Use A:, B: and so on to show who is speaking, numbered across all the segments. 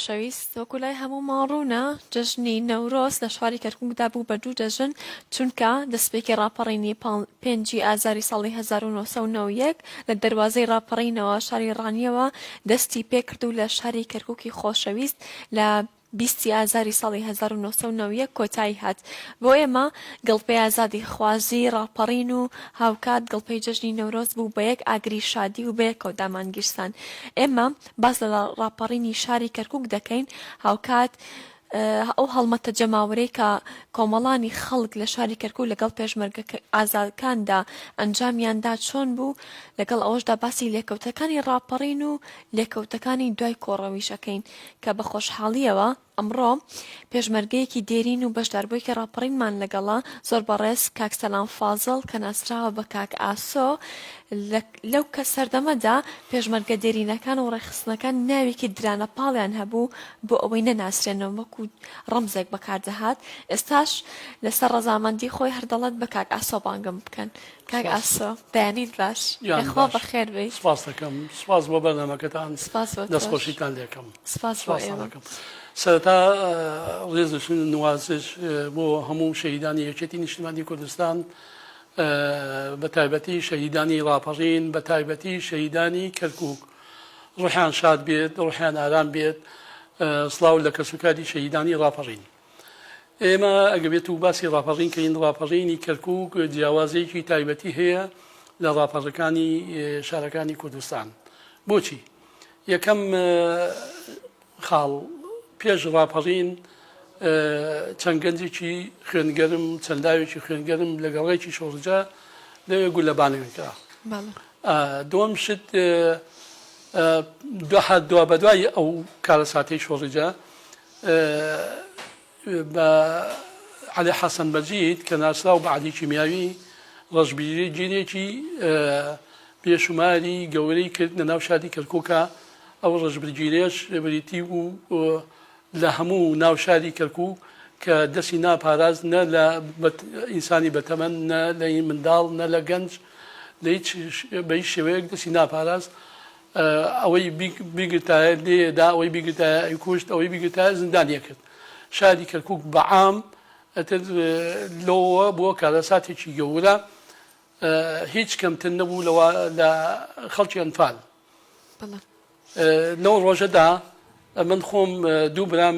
A: خۆشەویست، وەکو لای هەموومان ڕوونە جەژنی نەورۆز لە شاری کەرکوکدا بوو بە دوو جەژن، چونکە دەستپێکی ڕاپەڕینی پێنجی ئازاری ساڵی 1991 لە دەروازەی ڕاپەڕینەوە شاری ڕانیەوە دەستی پێکرد و لە شاری کەرکوکی خۆشەویست لە 20 ی ئازاری ساڵی 1991 کۆتایی هات. بۆ ئێمە گڵپەی ئازادیخوازی، ڕاپەڕین و هاوکات گڵپەی جەژنی نەورۆز بوو بە یەک ئاگری شادی و بەیەکەوە دامانگیرسان. ئێمە باس لە ڕاپەڕینی شاری کەرکوک دەکەین، هاوکات ئەو هەڵمەتە جەماوەرەی کە کۆمەڵانی خەڵک لە شاری کەرکوک لەگەڵ پێشمەرگە ئازاکاندا ئەنجامیاندا چۆن بوو، لەگەڵ ئەوەشدا باسی لێکەوتەکانی ڕاپەڕین و لێکەوتەکانی دوای کۆڕەویش ئەکەین کە بە خۆشحاڵییەوە ئەمڕۆ پێشمەرگەیەکی دێرین و بەشداربوویەکی ڕاپەڕینمان لەگەڵە، زۆر بەڕێز کاک سەلام فازڵ کە ناسراوە بە کاک ئاسۆ، لەو سەردەمەدا پێشمەرگە دێرینەکان و ڕێکخستنەکان ناوێکی درانە پاڵیان هەبوو بۆ ئەوەی نەناسرێنەوە وەکو ڕەمزێک بەکاردەهات، ئێستاش لەسەر ڕەزامەندی خۆی هەر دەڵێت بە کاک ئاسۆ بانگم بکەن. کاک
B: سپاس.
A: ئاسۆ بەیانیت باش
B: گیان
A: یاخوا
B: باش.
A: بەخێر بێیت.
B: سپاس دەکەم. سپاس بۆ بەرنامەکەتان.
A: سپاس بۆ تۆش.
B: دەستخۆشیتان لێکەم.
A: سپاس بۆ
B: سپاستان
A: ئێوە.
B: دەکەم. سەرەتا ڕێز و نوازش بۆ هەموو شەهیدانی یەکێتی نیشتیمانی کوردستان بە تایبەتی شەهیدانی ڕاپەڕین بە تایبەتی شەهیدانی کەرکوک ڕۆحیان شاد بێت ڕۆحیان ئارام بێت سڵاو لە کەسوکاری شەهیدانی ڕاپەڕین. ئێمە ئەگە بێت و باسی ڕاپەڕین کەین ڕاپەڕینی کەرکوک جیاوازیەکی تایبەتی هەیە لە ڕاپەڕەکانی شارەکانی کوردستان بۆچی یەکەم خاڵ پێش ڕاپەڕین چەند گەنجێکی خوێنگەرم چەند لاوێکی خوێنگەرم لە گەڕێکی شۆڕجە لەوێ گولە بانگ کرا دووەم شت دو بەدوای ئەو کارەساتەی شۆڕجە بە عەلی حەسەن مەجید کە ناسراو بە عەلی کیمیاوی ڕەشبگیرێکی بێشوماری گەورەی کرد لە ناو شاری کەرکووکە، ئەو ڕەشبگیرەش بریتی بوو لە هەموو ناو شاری کەرکووک کە دەستی ناپاراست نە لە ئینسانی بەتەمەن نە لە منداڵ نە لە گەنج لە هیچ بە هیچ شێوەیەک دەستی ناپاراست. ئەوەی بیگرتایە لێیەدا، ئەوەی بیگرتایە ئەیکوشت، ئەوەی بیگرتایە زیندانی ئەکرد. شاری کەرکوک بە عام ئیتر لەوەوە بووە کارەساتێکی گەورە، هیچ کەمتر نەبوو لەوە لە خەڵکی ئەنفال. لەو ڕۆژەدا من خۆم دوو برام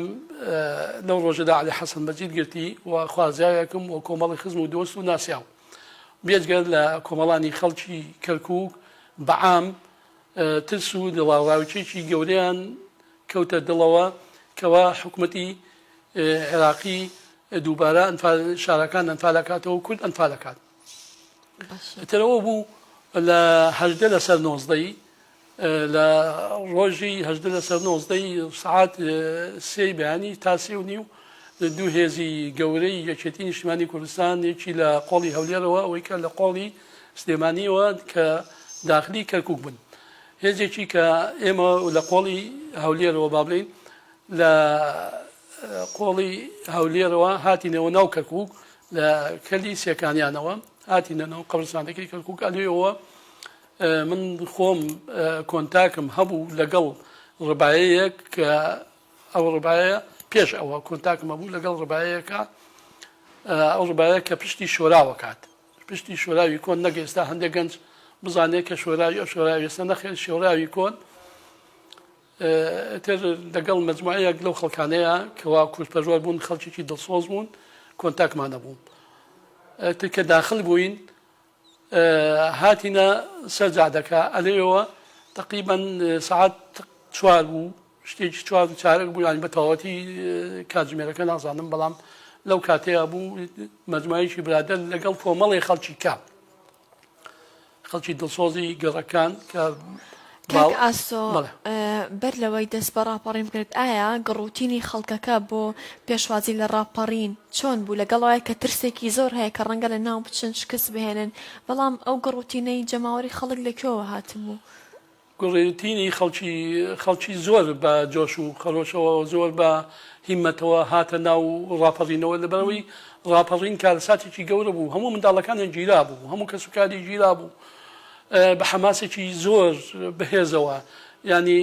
B: لەو ڕۆژەدا عەلی حەسەن مەجید گرتی و خوازیاوێکم و کۆمەڵی خزم و دۆست و ناسیاو. بێجگە لە کۆمەڵانی خەڵکی کەرکوک بە عام ترس و دڵەڕاوکێکی گەورەیان کەوتە دڵەوە کەوا حکومەتی عێراقی دووبارە شارەکان ئەنفال ئەکاتەوە و کورد ئەنفال ئەکات. ئیتر ئەوە بوو لە 18 لەسەر نۆزدەی لە ڕۆژی 18 لەسەر نۆزدەی سەعات سێی بەیانی تا سێ و نیو دوو هێزی گەورەی یەکێتی نیشتیمانی کوردستان یەکی لە قۆڵی هەولێرەوە ئەوەی کە لە قۆڵی سلێمانیەوە کە داخلی کەرکک بوون هێزێکی کە ئێمە لە قۆڵی هەولێرەوە با بڵین لە قۆڵی هەولێرەوە هاتینەوە ناو کەرکک لە کەلی سێکانیانەوە هاتینە ناو قەبرستانەکەی کەرکک ئەلێەوە من خۆم کۆنتاکم هەبوو لەگەڵ ڕبایەیەک کە ئەو ڕبایە پێش ئەوە کۆنتاکم هەبوو لەگەڵ ڕبایەکە ئەو ڕبایە کە پشتی شۆراوە کات پشتی شۆراوی کۆن نەک ئێستا هەندێک گەنج بزانێت کە شۆراوی ئەو شۆراوی ئێستا نەخێر شۆراوی کۆن تر لەگەڵ مەجموعەیەک لەو خەڵکانەیە کەوا کوردپەروەر بوون خەڵکێکی دڵسۆز بوون کۆنتاکمان هەبوو تر کە داخل بووین هاتینە سەر جادەکە ئەلێوە تەقریبەن سەعات چوار بوو شتێکی چوار و چارەک بوو یانی بە تەواوەتی کاتژمێرەکە نازانم بەڵام لەو کاتەیە بوو مەجموعەیەکی برادەر لەگەڵ کۆمەڵی خەڵکی کە خەڵکی دڵسۆزی گەڕەکان کە
A: کاک ئاسۆ بەر لەوەی دەست بە ڕاپەڕین بکرێت ئایا گڕوتینی خەڵکەکە بۆ پێشوازی لە ڕاپەڕین چۆن بوو لەگەڵ ئەوەی کە ترسێکی زۆر هەیە کە ڕەنگە لە ناو بچن شکست بهێنن بەڵام ئەو گڕوتینەی جەماوەری خەڵک لە کوێوە هاتبوو؟
B: گوڕتینی خەڵکی خەڵکی زۆر بە جۆش و خەرۆشەوە زۆر بە هیمەتەوە هاتە ناو ڕاپەڕینەوە لەبەرئەوەی ڕاپەڕین کارەساتێکی گەورە بوو هەموو منداڵەکانیان گیرا بوو هەموو کەسوکاری گیرا بوو بە حەماسێکی زۆر بەهێزەوە. یانی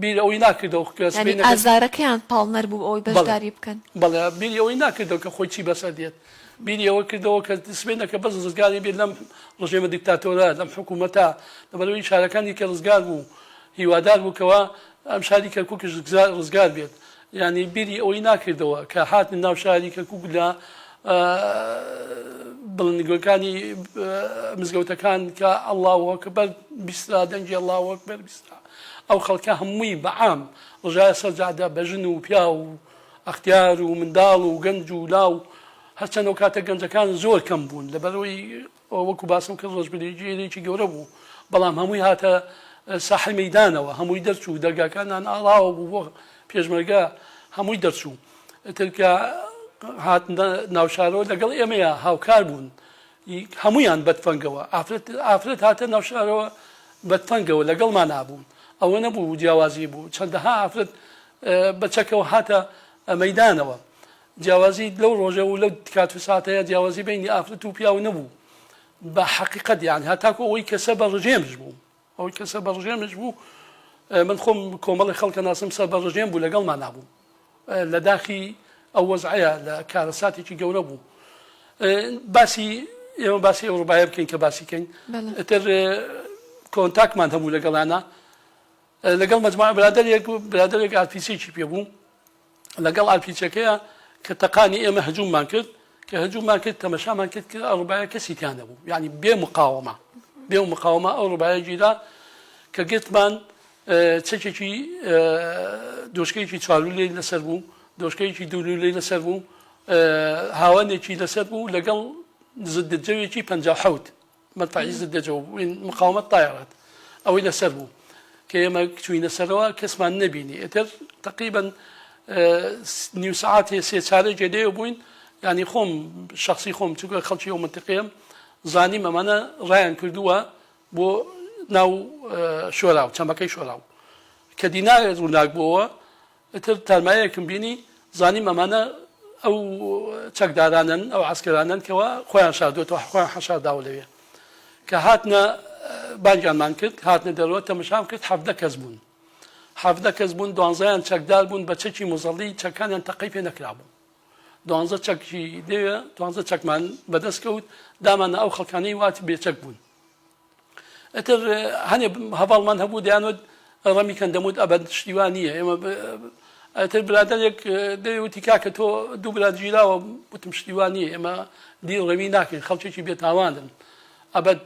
B: بیر ئەوەی ناکردەوە کە
A: یانی
B: سبەینەکە
A: ئازارەکەیان پاڵنەر بوو ئەوەی
B: بەڵێ
A: بەشداری بکەن.
B: بەڵێ بیری ئەوەی ناکردەوە کە خۆی چی بەسەر دێت بیری ئەوە کردەوە کە سبەینەکە بەس ڕزگاری بێت لەم ڕژێمە دیکتاتۆرە لەم حکوومەتە لەبەرئەوەی شارەکانی کە ڕزگار بوو هیوادار بوو کەوا ئەم شاری کەرکووکش ڕزگار بێت یانی بیری ئەوەی ناکردەوە کە هاتن ناو شاری کەرکووک لە بڵندگۆکانی مزگەوتەکان کە اللە اکبر بیسترا دەنگی اللە اکبر بیسترا ئەو خەڵکە هەمووی بەعام ڕژایە سەر جادە بە ژن و پیاو و ئەختیار و منداڵ و گەنج و لاو هەرچەند ئەو کاتە گەنجەکان زۆر کەم بوون لەبەرئەوەی وەکو باسم کرد ڕەشبگیریی گەورە بوو، بەڵام هەمووی هاتە ساحەی مەیدانەوە، هەمووی دەرچوو، دەرگاکانیان ئاڵاوە بوو بۆ پێشمەرگە، هەمووی دەرچوو. ئیتر کە هاتنە ناوشارەوە لەگەڵ ئێمەیا هاوکار بوون، هەموویان بە تفەنگەوە، ئافرەت ئافرەت هاتە ناوشارەوە بە تفەنگەوە لەگەڵمانا بوون، ئەوە نەبوو جیاوازی بوو، چەندەها ئافرەت بە چەکەوە هاتە مەیدانەوە. جیاوازی لەو ڕۆژە و لەو کات و ساتەیا جیاوازی بەینی ئافرەت و پیاو نەبوو بە حەقیقەت یان هەتاکو ئەوەی کە سەر بە ڕژێمش بوو ئەوەی کە سەر بە ڕژێمش بوو من خۆم کۆمەڵی خەڵکە ناسم سەر بە ڕژێم بوو لەگەڵمان نابوو لە داخی ئەو وەزعەیە لە کارەساتێکی گەورە بوو باسی ئێمە باسی ئەو ڕبایە بکەین کە باسی کەین ئەتر کۆنتاکمان هەبوو لەگەڵانە لەگەڵ مەجموعە برادەرێک برادەرێک ئارپیسێکی پێ بوو لەگەڵ ئارپیچەکەیا کە تەقانی ئێمە هەجوممان کرد کە هەجوممان کرد تەمەشامان کرد کە ئەو ڕبایە کەسی تیا نەبوو یعنی بێ مقاومە بێ مقاومە ئەو ڕبایە گیرا کە گرتمان چەکێکی دۆشکەیەکی چوارلولەی لەسەر بوو دۆشکەیەکی دوولولەی لەسەر بوو هاوانێکی لەسەر بوو لەگەڵ زدە جەوێکی 57 مەدفەعی زدە جەو مقاومەت طایرات ئەوەی لەسەر بوو کە ئێمە چوینە سەرەوە کەسمان نەبینی ئیتر تقریبا نیو سەعاتێ سێ چارەکێ لێ بووین ینی خۆم شخصی خۆم چونکە خەڵکی ئەو منتیقەیەم زانیم ئەمانە ڕایان کردووە بۆ ناو شۆراو چەمەکەی شۆراو کە دینار ڕووناک بووەوە ئیتر تارمایەکم بینی زانیم ئەمانە ئەو چەکدارانەن ئەو عەسکەرانەن کەوا خۆیان شاردۆتەوە خۆیان حەشار داوە لەوێ کە هاتنە بانگیانمان کرد هاتنە دەرەوە تەمەشام کرد 17 کەس بوون 17 کەس بوون دوانزەیان چەکدار بوون بە چەکی مزەڵی چەکانیان تەقەی پێ نەکرابوو دوانزە چەکی لێوێ دوانزە چەکمان بەدەست کەوت دامانە ئەو خەڵکانەی وات بێچەک بوون ئیتر هەنێ هەڤاڵمان هەبوو دەیانوت ڕەمی کەن دەموت ئەبەد شتی وا نییە ئێمە ئیتر برادەرێک دەیوتی کاکە تۆ دوو برات گیراوە وتم شتی وا نییە ئێمە دیل ڕەوی ناکەین خەڵکێکی بێتاوانن ئەبەد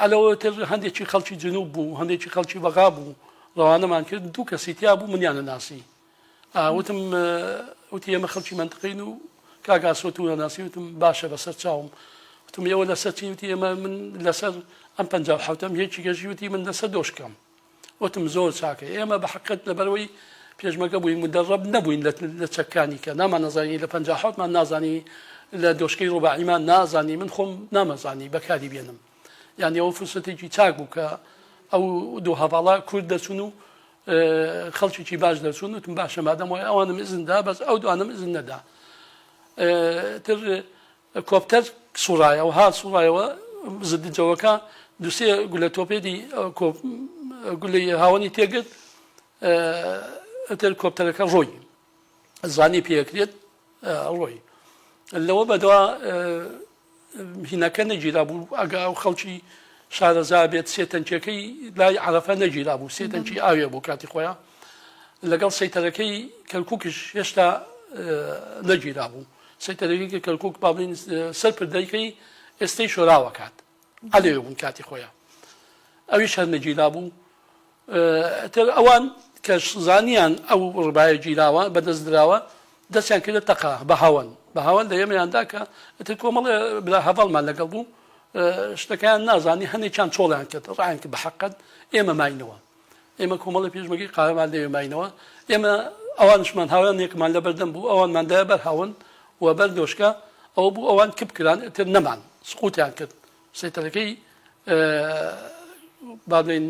B: ئەلەوە تر هەندێکی خەڵکی جنوب بوو هەندێکی خەڵکی بەغا بوو ڕەوانەمان کرد دوو کەسی تیا بوو منیانە ناسی وتم وتی ئێمە خەڵکی مەنتقین و کاک ئاسۆ تو نەناسی وتم باشە بەسەر چاوم وتم ئێوە لەسەر چی وتی ئێمە من لەسەر ئەم پەنجا و حەوتەم یەکی گەژی وتی من لەسەر دۆشکەم وتم زۆر چاکە ئێمە بە حقت لەبەرەوەی پێشمەگە بووین مدەڕەب نەبووین لە چەکانی کە نامان نەزانی لە پەنجا حەوتمان نازانی لە دۆشکەی ڕوباعیمان نازانی من خۆم نامەزانی بەکاری بێنم یعنی ئەوە فرسەتێکی چاک بوو کە ئەو دوو هەڤاڵە کورد دەچون و خەڵکێکی باش دەرچوون وتم باشە مادەم وایە ئەوانم ئزن دا بەس ئەو دوانم ئزن نەدا تر کۆپتەر سوڕایەوە ها سوڕایەوە زد جەوەکە دوسێ گولە تۆپێدی گولەی هاوەنی تێگرت تر کۆپتەرەکە ڕۆی زانی پێکرێت ڕۆی لەوە بەدوا هینەکە نەگیرابوو ئەگە ئەو خەڵکی شارەزا بێت سێ تەنکیەکەی لای عەرەفە نەگیرابوو سێ تەنکی ئاوێ بوو کاتی خۆیان لەگەڵ سەیتەرەکەی کەرکووکش هێشتا نەگیرابوو سەیتەرەکەی کە کەرکووک با بڵێین سەر پردەکەی ئێستەی شۆراوە کات ئەلێ بوون کاتی خۆیان ئەویش هەر نەگیرابوو ئیتر ئەوان کە زانیان ئەو ڕبایە گیراوە بەدەست دراوە دەستیان کردە تەقە بە هاوەن بە هاوەن لە ئێمەیان دا کە ئیتر کۆمەڵێ برا هەڤاڵمان لەگەڵ بوو شتەکەیان نازانی هەنێکیان چۆڵیان کرد ڕایان کرد بە حەقەت ئێمە ماینەوە ئێمە کۆمەڵی پێشمەگەی قارەمان لەوێ ماینەوە ئێمە ئەوانشمان هاوانێکمان لە بەردەم بوو ئەوانمان دایە بەر هاون و بەر دۆشکە ئەوە بوو ئەوان کپ کران ئیتر نەمان سقوتیان کرد سەیتەرەکەی با بڵێین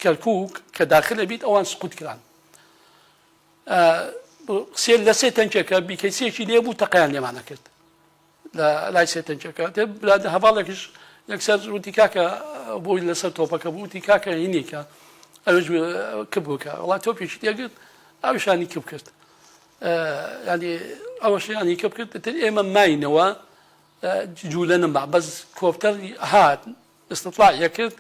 B: کەرکوک کە داخلە بیت ئەوان سقوت کران سێ لە سێ تەنکێکە بیکەسیەکی لێ بوو تەقیان لێمانە کرد لە لای سێ تەنکێکە برادە هەواڵێکیش یەکسەر وتی کاکە بۆی لەسەر تۆپەکە بوو وتی کاکە هینێکە. ئەوش کپ بکە وڵا تۆپێکی تێگرت ئەوشانی کپ کرد ینی ئەوەشیانی کپ کرد تر ئێمە ماینەوە جوولە نەما بەس کۆپتەر هات استطلاع کرد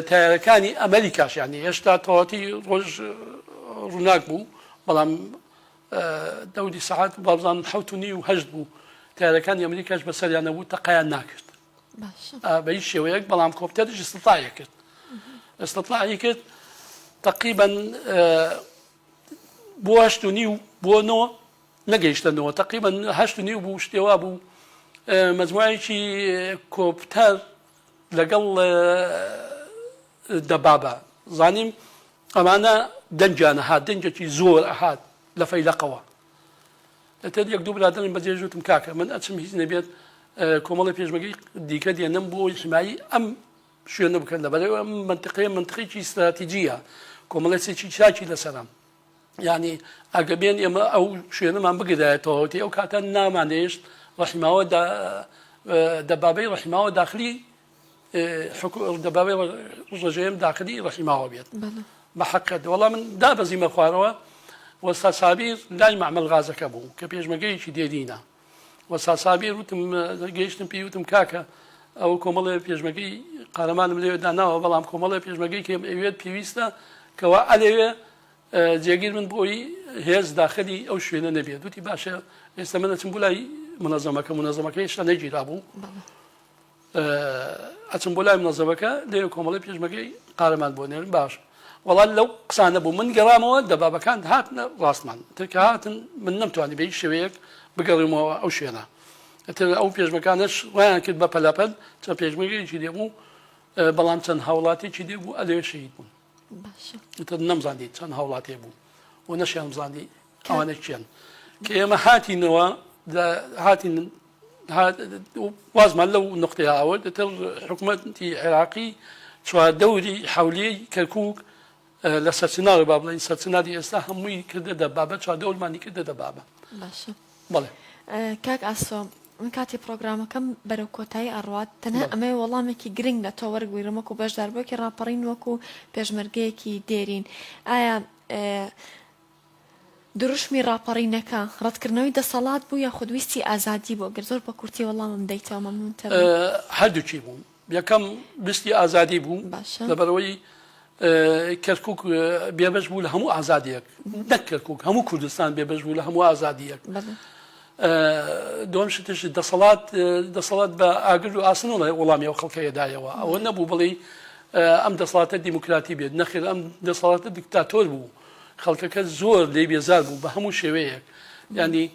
B: تایرەکانی ئەمریکاش ینی هێشتا تەواتی ڕۆژ ڕووناک بوو بەڵام دەوری سەعات بابزانم حەوت و نیو هەشت بوو تارەکانی ئەمریکاش بەسەریان نەبوو تەقیان ناکرد بە هیچ شێوەیەک بەڵام کۆپتەریش استطلاعی کرد استطلاعی کرد تقریبا بۆ هەشت و نیو بۆ نۆ نەگەیشتەنەوە تقریبا هەشت و نیو بوو شتێوا بوو مجموعەیەکی کۆپتەر لەگەڵ دەبابە زانیم ئەمانە دەنگیان ئەهات دەنگێکی زۆر ئەهات لە فەیلەقەوە ئیتر یەک دوو برادەرم بەجێ وتم کاکە من ئەچم هیچ نەبێت کۆمەڵی پێشمەگەی دیکە دێنم بۆ حمایی ئەم شوێنە بکەن لەبەرەوە ئەم منتیقەیە منتیقێکی استراتیجیە کۆمەڵێکی چاکی لەسەرم یعنی ئەگە بێن ئێمە ئەو شوێنەمان بگرایەتەوەتی ئەو کاتە نامانێشت ڕەحیماوە دەبابەی ڕەحیماوە داخلی دەباوێ ڕژێم داخلی ڕەحیماوە بێت بە حەقەت وەڵا من دابەزیمە خوارەوە وەستا سابیر لای معمل غازەکە بوو کە پێشمەگەیەکی دێرینە وەستا سابیر وتم گەیشتم پێی وتم کاکە ئەو کۆمەڵێ پێشمەگەی قارەمانم لێ داناوە بەڵام کۆمەڵێ پێشمەگەی کێم ئەوێت پێویستە کەوا ئەلێوێ جێگیر من بۆی هێز داخلی ئەو شوێنە نەبێت وتی باشە ئێستا من ئەچم بۆ لای منەزەمەکە منەزەمەکە هێشتا نەگیرا بوو ئەچم بۆ لای منەزەمەکە لێ کۆمەڵی پێشمەگەی قارەمان بۆ نێرم باش وەڵا لەو قسانە بوو من گەڕامەوە دەبابەکان هاتنە ڕاستمان ترکە هاتن من نەمتوانی بە هیچ شێوەیەک بگەڕێمەوە ئەو شوێنە ئیتر ئەو پێشمەکانش وایان کرد بە پەلەپەل چەند پێشمەگەیەکی لێ بوو بەڵام چەند هاوڵاتێکی لێ بوو ئەلێ شەهید بوون ئیتر نەمزانی چەند هاوڵاتێ بوو و نەشیان زانی ئەوانە کێن کە ئێمە هاتینەوە هاتین وازمان لەو نقطەیە ئاورد ئیتر حکومەتی عێراقی چواردەوری حەولیەی کەرکوک لە سەرچنار با بڵێین سەرچناری ئێستا هەمووی کردە دەبابە چواردەورمانی کردە دەبابە.
A: باشە
B: بەڵێ.
A: کاک ئاسۆ من کاتی پڕۆگرامەکەم بەرەو کۆتایی ئەڕوات تەنها ئەمەوێ وەڵامێکی گرنگ لە تۆ وەرگرم وەکو بەشداربووێکی ڕاپەڕین وەکو پێشمەرگەیەکی دێرین ئایا دروشمی ڕاپەڕینەکە، ڕەتکردنەوەی دەسەڵات بوو یاخود ویستی ئازادی بوو؟ گەر زۆر بە کورتی وەڵامم دەیتەوە مەمنونتە بم.
B: هەردووکی بوو. یەکەم ویستی ئازادی بوو،
A: باشە.
B: لەبەرئەوەی کەرکوک بێبەش بوو لە هەموو ئازادییەک، نەک کەرکوک هەموو کوردستان بێبەش بوو لە هەموو ئازادییەک.
A: بەڵێ.
B: دووەم شتیش دەسەڵات دەسەڵات بە ئاگر و ئاسن وەڵامی ئەو خەڵکەیە دایەوە. ئەوە نەبوو بڵێی ئەم دەسەڵاتە دیموکراتی بێت، نەخێر ئەم دەسەڵاتە دیکتاتۆر بوو. خەڵکەکە زۆر لێی بێزار بوو بە هەموو شێوەیەک یانی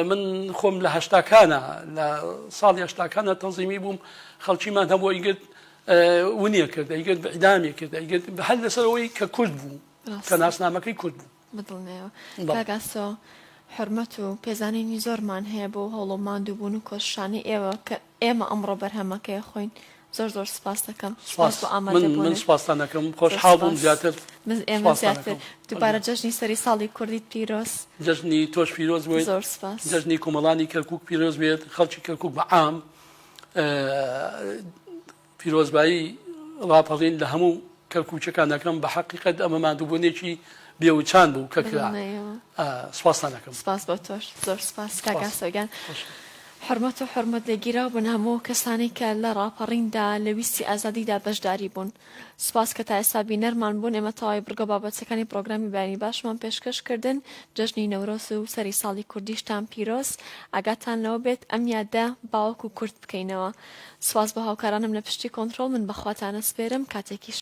B: من خۆم لە هەشتاکانە لە ساڵی هەشتاکانە تەنزیمی بووم خەڵکیمان هەبوو ئەیگرت ونیە کرد ئەیگرت ئیدامی کرد ئەیگرت هەر لەسەرەوەی کە کورد بوو کە ناسنامەکەی کورد بوو.
A: بەدڵنیایەوە کاک ئاسۆ حورمەت و پێزانینی زۆرمان هەیە بۆ هەوڵ و ماندووبوون و کۆششانەی ئێوە کە ئێمە ئەمڕۆ بەرهەمەکەی خۆین زۆر زۆر سپاست دەکەم سپاس بۆ ئامادە
B: بوونت. من سپاستان دەکەم خۆشحاڵ بووم زیاتر.
A: من ئێمە زیاتر دووبارە جەژنی سەری ساڵی کوردیت پیرۆز.
B: جەژنی تۆش پیرۆز بێت.
A: زۆر سپاس.
B: جەژنی کۆمەڵانی کەرکوک پیرۆز بێت خەڵکی کەرکوک بە عام پیرۆزبایی ڕاپەڕین لە هەموو کەرکوکیەکان ئەکەم بە حەقیقەت ئەمە ماندووبوونێکی بێوچان بوو کە کرا سپاستان ئەکەم.
A: سپاس بۆ تۆش زۆر سپاس کاک ئاسۆ گیان. حورمەت و حورمەت لێگیراو بن هەموو کەسانەی کە لە ڕاپەڕیندا لە ویستی ئازادیدا بەشداری بوون. سوپاس کە تا ئێستا بینەرمان بوون ئێمە تەواوی بڕگە و بابەتەکانی پڕۆگرامی بەیانی باشمان پێشکەش کردن جەژنی نەورۆز و سەری ساڵی کوردیشتان پیرۆز ئاگاتان لەوە بێت ئەم یادە باوەکو کورت بکەینەوە سوپاس بۆ هاوکارانم لە پشتی کۆنترۆڵ من بەخواتان ئەسپێرم کاتێکی.